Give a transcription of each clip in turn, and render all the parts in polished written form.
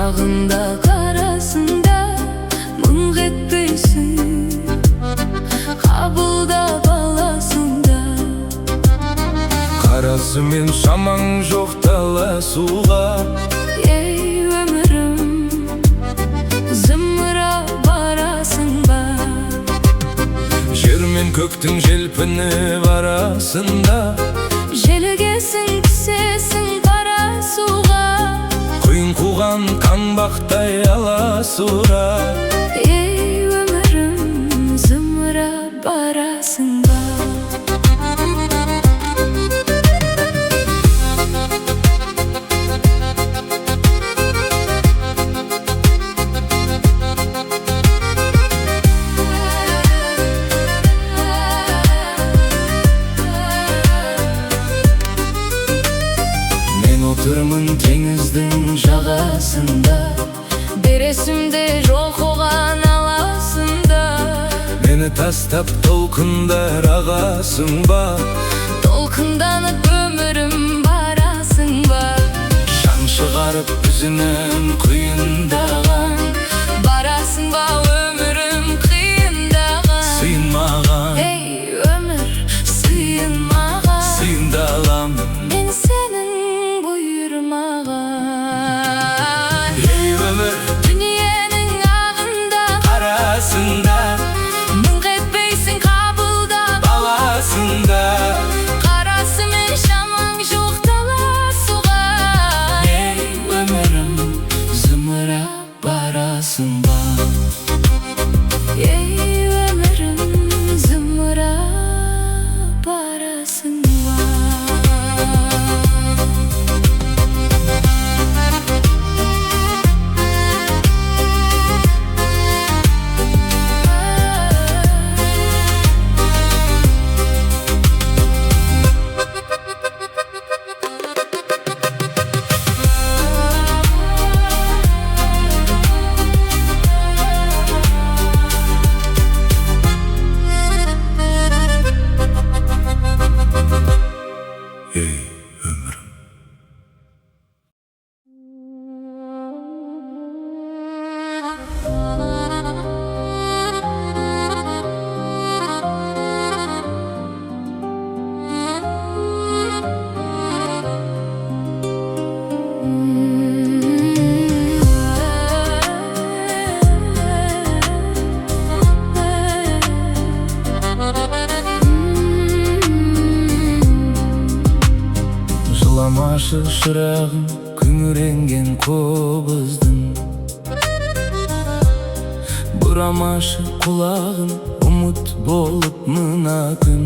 Ағында қарасында мұң етпейсің, қабылдап аласың да. Қарасымен шамаң жоқ таласуға. Ей, өмірім, зымырап барасың ба? Жер мен көктің желпініп арасында. Желігесің, түсесің қара суға. Құйын қуған қаңбақтай аласұра. Ей, өмірім, зымырап барасың ба? Мен отырмын теңіздің жағасында. Бересімде жоқ оған, аласың да. Мені тастап толқындар ағасың ба? Толқынданып өмірім барасың ба? Шаң шығарып жүзінің құйындаған. Барасың ба, өмірім, қиындаған? Сыйын маған. Ей, өмір, сыйын маған. Сыйындаламын. Мен сенің бұйырмаған. Ей, өмір, дүниенің ағында, арасында, мұң етпейсің, қабылдап аласың да. Қарасымен шамаң жоқ таласуға. Ей, өмірім, зымырап барасың ба? Ей, өмірім, зымырап барасың ба? Ей, өмірім. Жыламашы, шырағым, күңіренген қобыздың. Бұрамашы құлағын, ұмыт болып мына күн.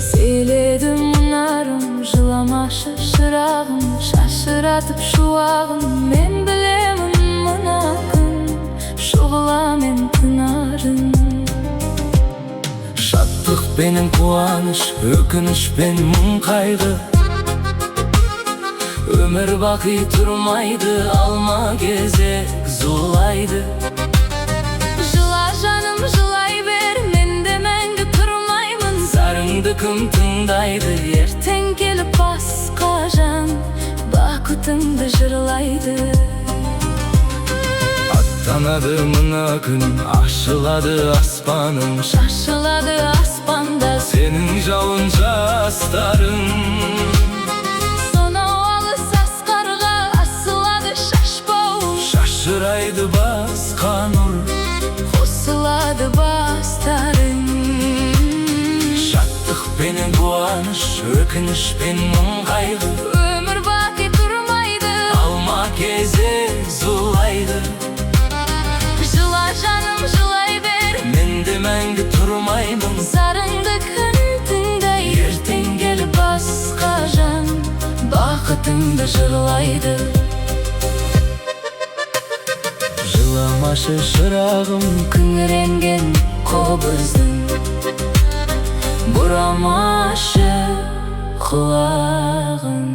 Сейледі мұнарым, жыламашы, шырағым, шашыратып шуағын. Мен білемін, мына күн шұғыламен тынарын. Шаттықпенен қуаныш, өкінішпен мұң қайғы. Өмір бақи тұрмайды, алма кезек зулайды. Жыла, жаным, жылай бер, мен де мәңгі тұрмаймын. Зарыңды кім тыңдайды? Ертең келіп басқа жан бақытыңды жырлайды. Аттанады мына күн, ашылады аспаның. Шашылады аспанда сенің жауын жастарың. Сонау алыс асқарға асылады шашбауым. Шашырайды басқа нұр, қосылады бастарың. Шаттықпенен қуаныш, өкінішпен мұң қайғы. Өмір бақи тұрмайды, алма кезек зулайды. Жыла, жаным, жылай бер, мен де мәңгі тұрмаймын. Зарыңды кім тыңдайды? Ертең келіп басқа жан бақытыңды жырлайды. Жыламашы, шырағым, күңіренген қобыздың. Бұрамашы құлағын.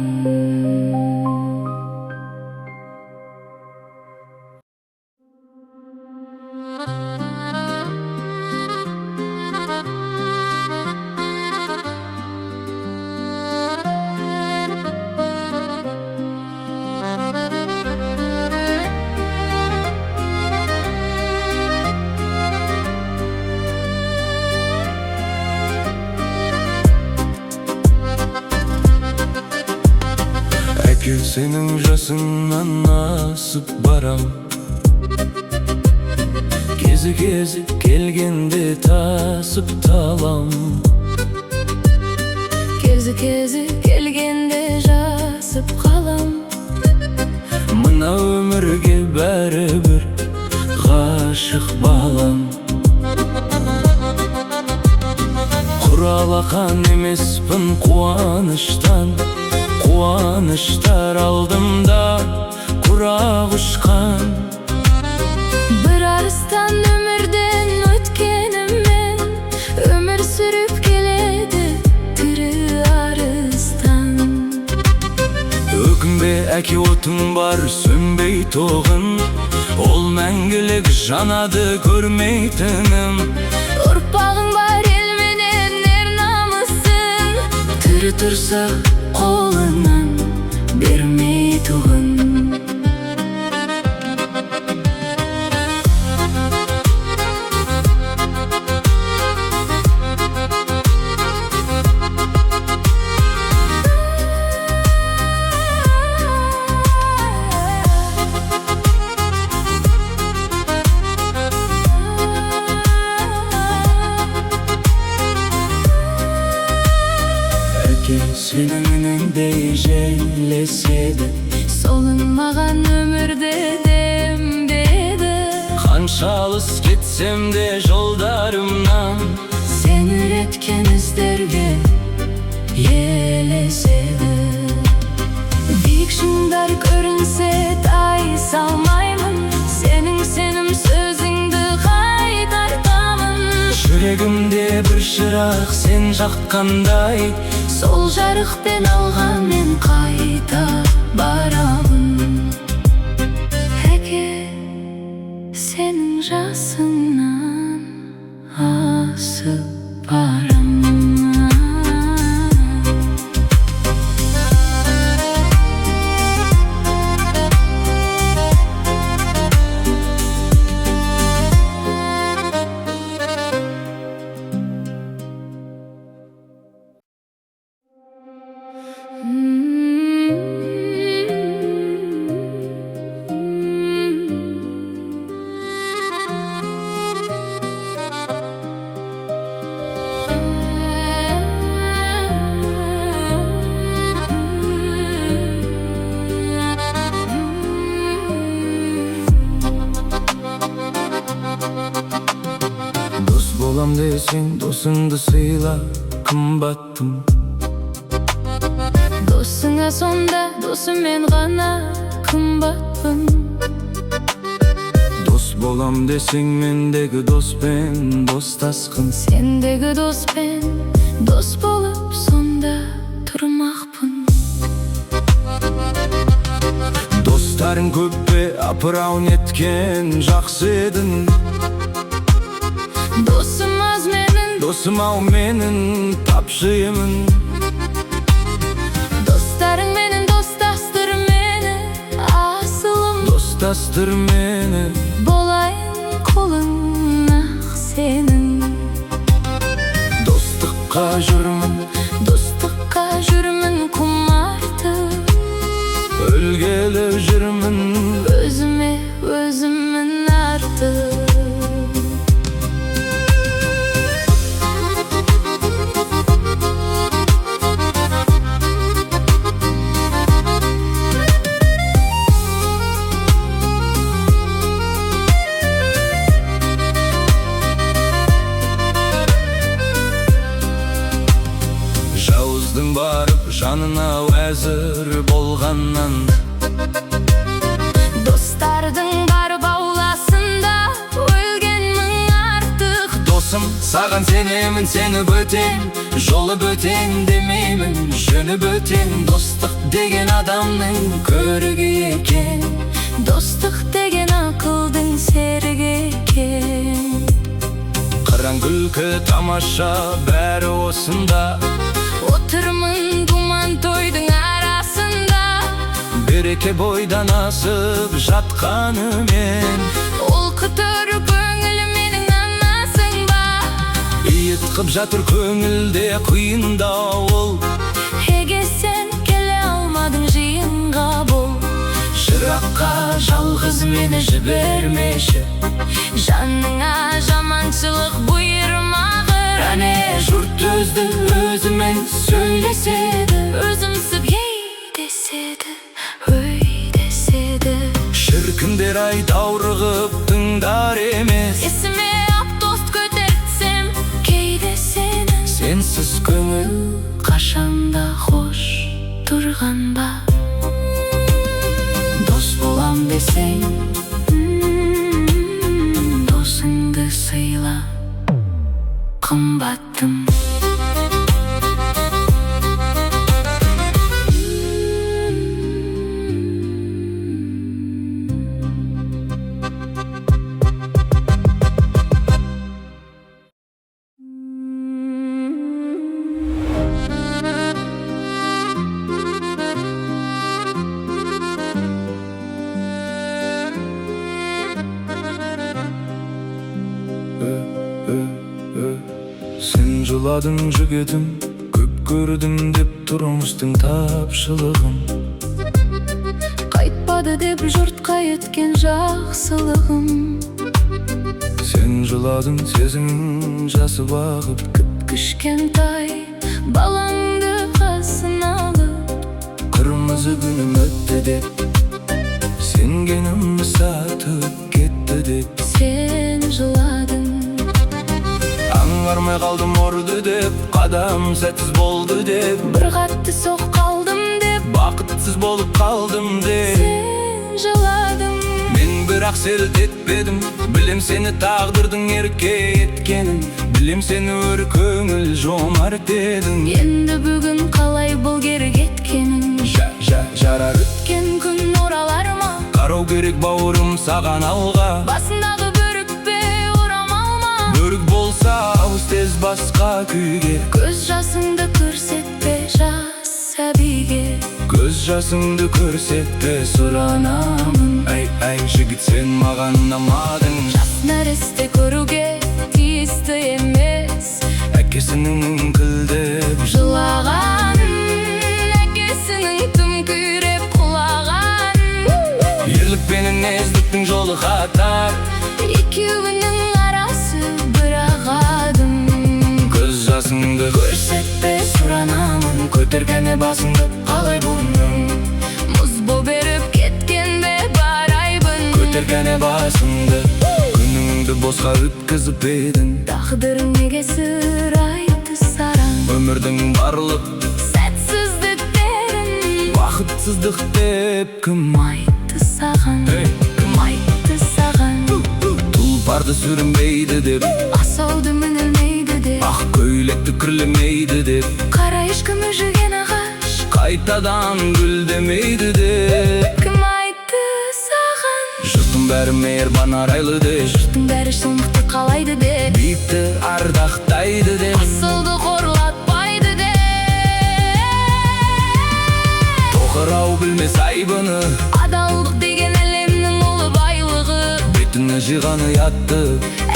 Әке, сенің жасыңнан асып барам. Кезі кезі келгенде тасып талам. Кезі кезі келгенде жасып қалам. Мына өмірге бәрібір ғашық балам. Құралақан емеспін қуаныштан, қуаныштар алдымда құрақ ұшқан. Бір арыстан өмірден өткенімен, өмір сүріп келеді тірі арыстан. Өкінбе, әке, отың бар сөнбей тоғын, ол мәңгілік жанады көрмейтінім. Ұрпағың бар ел менен ер намысын, тірі тұрса қолынан бермейтұғын. Әке, сенің үніңдей желеседі. Солың маған өмірде дем берді. Қанша алыс кетсем де жолдарымнан, сен үйреткен іздерге елеседі. Биік шыңдар көрінсе тай салмаймын, сенің сенім сөзіңді қайтартамын. Жүрегімде бір шырақ сен жаққандай, сол жарықпен алға мен қайта барамын. Әке, сенің жасыңнан асып барамын. Дос болам десең, досыңды сыйла, қымбаттым. Досыңа сонда досымен ғана қымбатпын. Дос болам десең, мендегі доспен достасқын. Сендегі доспен дос болып сонда тұрмақпын. Достарың көп пе, апырау, неткен жақсы едің. Досым аз менің, досым ау менің, тапшыймын. Достарың менің достастыр мені, асылым. Достастыр мені. Болайын құлың ақ сенің. Достыққа жүрмін, достыққа жүрмін құмартып. Өлгелі жүрмін, өзіме өзімін артып. Жауыздың барып жанына уәзір болғаннан, достардың барып ауласында өлген мың артық. Досым, саған сенемін, сені бөтен, жолы бөтен демеймін, жөні бөтен. Достық деген адамның көрігі екен, достық деген ақылдың серігі екен. Қыран күлкі тамаша бәрі осында. Отырмын думан тойдың арасында. Береке бойдан асып жатқанымен, ол құтыр көңіл менің анасың ба? Ұйытқып жатыр көңілде құйын дауыл. Неге сен келе алмадың жиынға? Мені жібермеші. Жаныңа жаманшылық бұйырмағыр. Әне, жұрт өзді өзімен сөйлеседі. Өзімсіп ей деседі, өй деседі. Шіркіндер ай, даурығып тыңдар емес. Есіме ап тост көтертсем кейде сені. Сенсіз көңіл қашанда хош тұрған ба? Дос болам десең, досыңды сыйла, қымбаттым. Сен жыладың, жігітім, көп көрдім деп тұрмыстың тапшылығын. Қайтпады деп жұртқа еткен жақсылығым. Сен жыладың, сезім жасы бағып, Кішкентай балаңды қасына алып. Қырмызы күнім өтті деп, сенгенім сатып кетті деп. Сен жыладың. Аңғармай қалдым ұрды деп, қадам сәтсіз болды деп. Бір қатты соққы алдым деп. Бақытсыз болып қалдым деп. Сен жыладың. Мен бірақ селт етпедім. Білем сені тағдырдың ерке еткенін. Білем сені өр көңіл, жомарт едің. Енді бүгін қалай бұл кері кеткенін? Жа, жа, жарар. Өткен күн оралар ма? Қарау керек, бауырым, саған алға. Басындағы бөрік пе, орамал ма? Бөрік болса, ауыс тез басқа күйге. Көз жасыңды көрсетпе жас сәбиге. Көз жасыңды көрсетпе, Сұранамын. Әй, әй, жігіт, сен маған ұнамадың. Жас нәресте көруге тиісті емес. Әкесінің іңкілдеп жылағанын, әкесінің тым күйреп құлағанын. Ерлік пенен ездіктің жолы қатар. Екеуінің арасы бір ақ адым. Көз жасыңды көрсетпе, сұранамын. Көтер кәне басыңды, қалай бұның? Мұз боп еріп кеткен бе бар айбын? Көтер кәне басыңды. Күніңді босқа өткізіп едің. Тағдырың неге сыр айтты сараң? Өмірдің барлық сәтсіздіктерін бақытсыздық деп кім айтты саған? Ей! Кім айтты саған? Тұлпарды сүрінбейді деп, асауды мінілмейді деп, ақ көйлекті кірлемейді деп, қара ешкі мүжіген ағаш қайтадан гүлдемейді деп. Кім айтты саған? Жұрттың бәрі мейірбан, арайлы деп, Жұрттың бәрі шындықты қалайды деп, биікті ардақтайды деп, асылды қорлатпайды деп. Тоқырау білмес айбыны. Адалдық деген әлемнің ұлы байлығы. Бетіне жиған ұятты.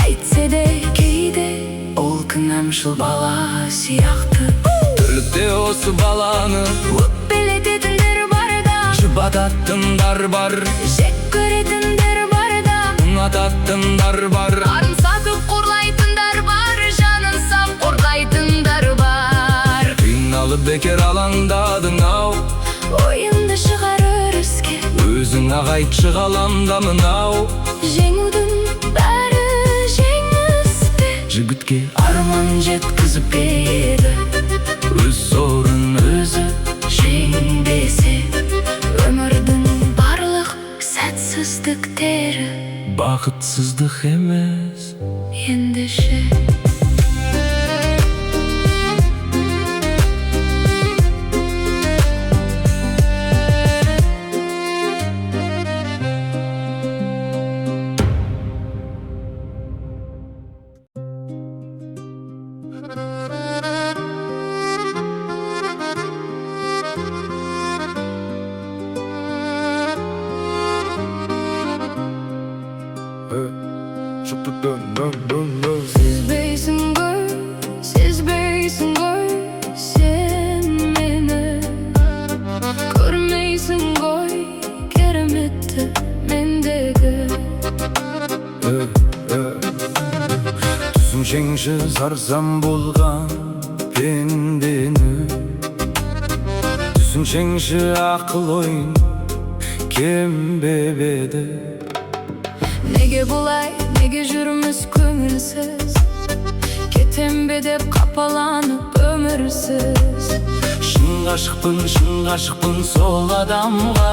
Әйтсе де кейде ол кінәмшіл бала сияқты. Тірлікте осы баланы Өкпелететіндер бар да, жұбататындар бар, жек көретіндер бар да, ұнататындар бар. Арын сатып қорлайтындар бар, жанын сап қорғайтындар бар. Қиналып бекер алаңдадың ау. Ойынды шығар өріске. Өзің ақ айтшы, ғаламда мынау. Жеңудің бәрі жеңіс пе? Жігітке арман жеткізіп пе еді? Өз сорын өзі жеңбесе, өмірдің барлық сәтсіздіктері бақытсыздық емес. Ендеше. Сезбейсің ғой, сезбейсің ғой сен мені. Көрмейсің ғой кереметті мендегі. Түсінсеңші сарсаң болған пендені. Түсінсеңші, ақыл ойын кем бе еді? Неге бұлай, неге жүрміз көңілсіз? Кетем бе деп қапаланып өмірсіз. Шын ғашықпын, шын ғашықпын сол адамға.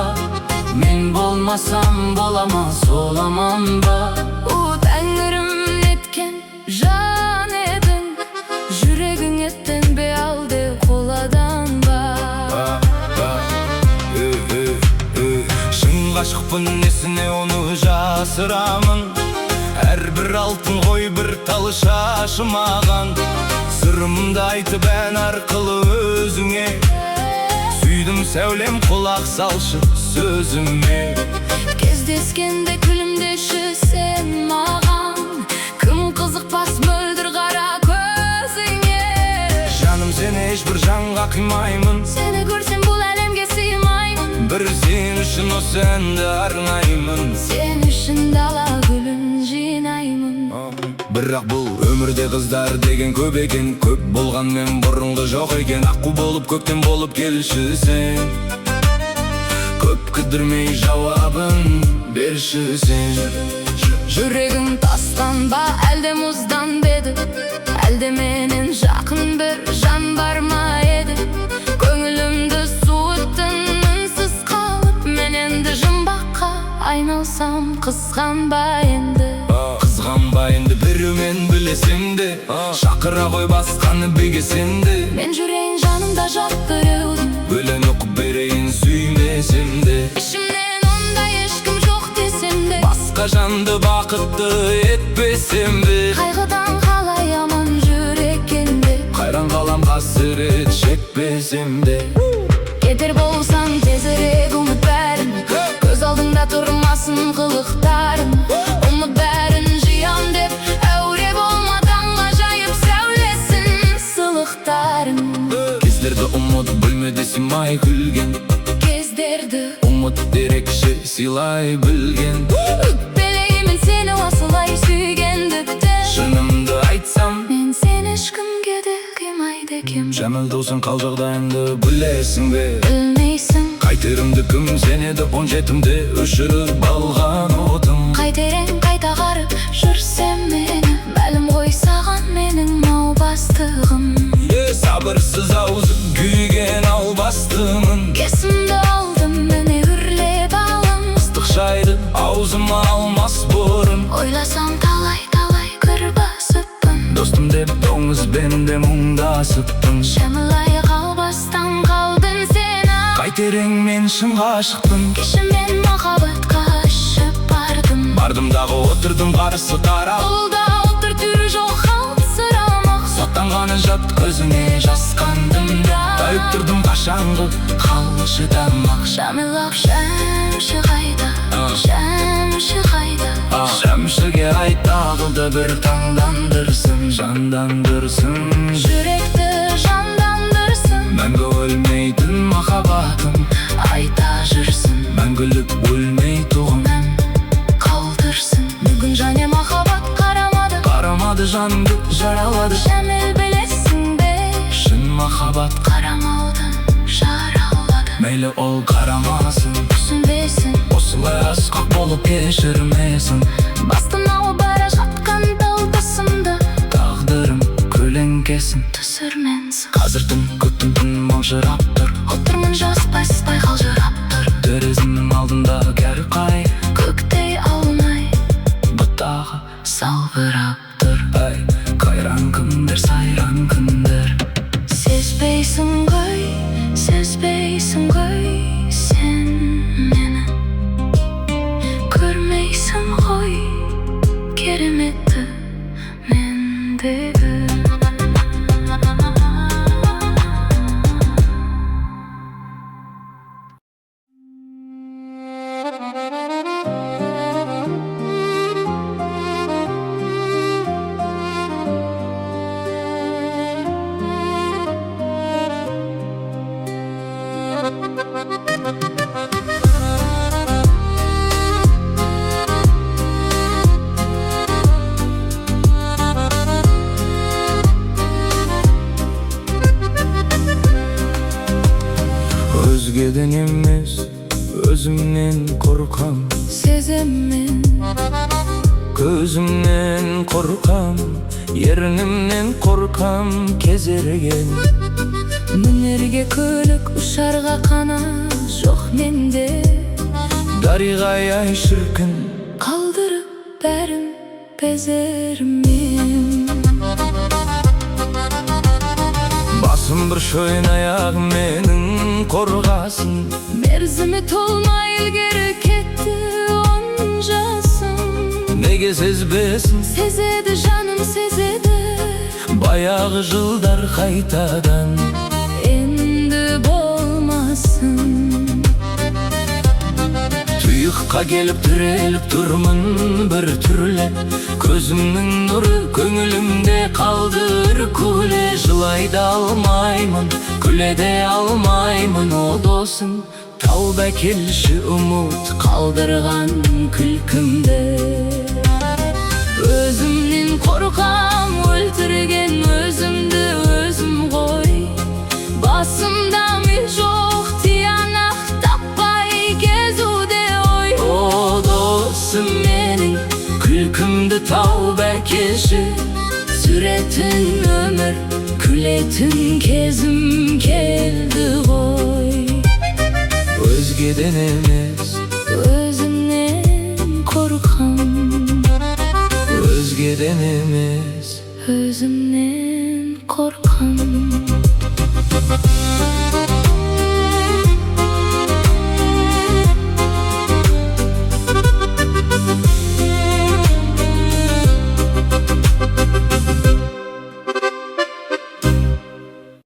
Мен болмасам бола ма сол аман ба? О, тәңірім, неткен жан едің? Жүрегің еттен бе, әлде қоладан ба? Шын ғашықпын, несіне оны жасырамын? Әрбір алтын ғой бір тал шашы маған. Сырымды айтып ән арқылы өзіңе. Сүйдім, сәулем, құлақ салшы сөзіме. Кездескенде күлімдеші сен маған. Кім қызықпас мөлдір қара көзіңе? Жаным, сені ешбір жанға қимаймын. Сені көрсем, бұл әлемге сыймаймын. Бір сен үшін осы әнді арнаймын. Сен үшін дала гүлін жинаймын. Бірақ бұл өмірде қыздар деген көп екен. Көп болғанмен бұрынғы жоқ екен. Аққу болып көктем болып келші сен. Көп күттірмей жауабын берші сен. Жүрегің тастан ба, әлде мұздан ба еді? Әлде менен жақын бір жан бар ма еді? Көңілімді суыттың, үнсіз қалып. Мен енді жұмбаққа айналсам, қызғанба енді. Қызғанба енді, біреумен білесем де. Шақыра ғой басқаны бегесем де. Мен жүрейін жанымда жат біреудің. Өлең оқып берейін сүймесем де. Ішімнен ондай ешкім жоқ десем де. Басқа жанды бақытты етпесем де. Қайғыдан қалай аман жүр екен де? Қайран қалам қасірет шекпесем де. Кетер болсаң, тезірек ұмыт бәрін. Көз алдыңда тұрмасын қылықтарың. Ұмыт бәрін, жиям деп әуре болма. Таңғажайып сәулесін сылықтарың. Кездерді ұмыт, бөлмеде сыймай күлген. Кездерді ұмыт, ерекше сыйлай білген. Өкпелеймін сені осылай сүйгендіктен. Шынымды айтсам, мен сені ешкімге де қимайды екенмін. Жәміл досың, қал жағдайымды білесің бе? Білмейсің. Қайтерімді, кім сенеді? 17-імде өшіріп алған отым. Қайтерең, қайта қарып жүрсем мені. Мәлім ғой саған менің маубастығым. Е, сабырсыз, аузы күйген албастымын. Кесімді алдым, міне, үрлеп алым. Ыстық шайды аузыма алмас бұрын. Ойласам, талай талай кір басыппын. Достым деп доңызбен де мұңдасыппын. Шәмілай, қалбастан қалдың сен ақ. Қайтерең, мен шын ғашықпын. Кеше мен махаббатқа ішіп бардым. Бардым дағы отырдым қарсы қарап. Бұл да отыр түрі жоқ қалтырамақ. Соттанғаны жат көзіңе жасқандым да. Тайып тұрдым, қашанғы қал шыдамақ. Шәміл ақ, шәмші қайда? Шәмші қайда? Шәмшіге айт, тағы да бір таңдандырсын, жандандырсын. Жүректі жандандырсын. Мәңгі өлмейтін махаббатым айта жүрсін. Мәңгілік өлмейтұғын қалдырсын. Бүгін және махаббат қарамады. Қарамады, жанымды жаралады. Шәміл, білесің бе? Шын махаббат қарамаудан жаралады. Мейлі ол қарамасын. Түсінбесін. Осылай асқақ болып кешірмесін. Бастан ауып бара жатқан тал тұсымды. Тағдырым көлеңкесін түсірменсің. Қазір түн, көктің түн маужырап тұр. Отырмын жас баспай қалжырап тұр. Тереземнің алдында кәрі қай көктей аунай бұтағы салбырап тұр. Ай, қайран күндер, сайран күндер. Сезбейсің ғой, сезбейсің ғой сен мені. Көрмейсің ғой кереметті мендегі. Емес, өзімнен қорқам. Сеземін. Көзімнен қорқам, ернімнен қорқам кезерген. Мінерге көлік, ұшарға қанат жоқ менде. Дариға ай шіркін. Қалдырып бәрін безермін. Басым бір шойын, аяғым менің қорғасын. Мерзімі толмай ілгері кетті 10 жасым. Неге сезбесін? Сезеді жаным, сезеді. Баяғы жылдар қайтадан енді болмасын. Тұйыққа келіп тіреліп тұрмын бір түрлі. Көзімнің нұры көңілімде қалды үркулі. Жылай да алмаймын, күле де алмаймын. О досым, тауып әкелші ұмыт қалдырған күлкімді. Өзімнен қорқам, өлтірген өзімді өзім ғой. Басымда ми жоқ, тиянақ таппай кезуде ой. О досым менің, күлкімді тауып әкелші. Сүретін өмір, күлетін кезім келді ғой. Өзгеден емес, Өзімнен қорқам. Өзгеден емес, Өзімнен қорқам.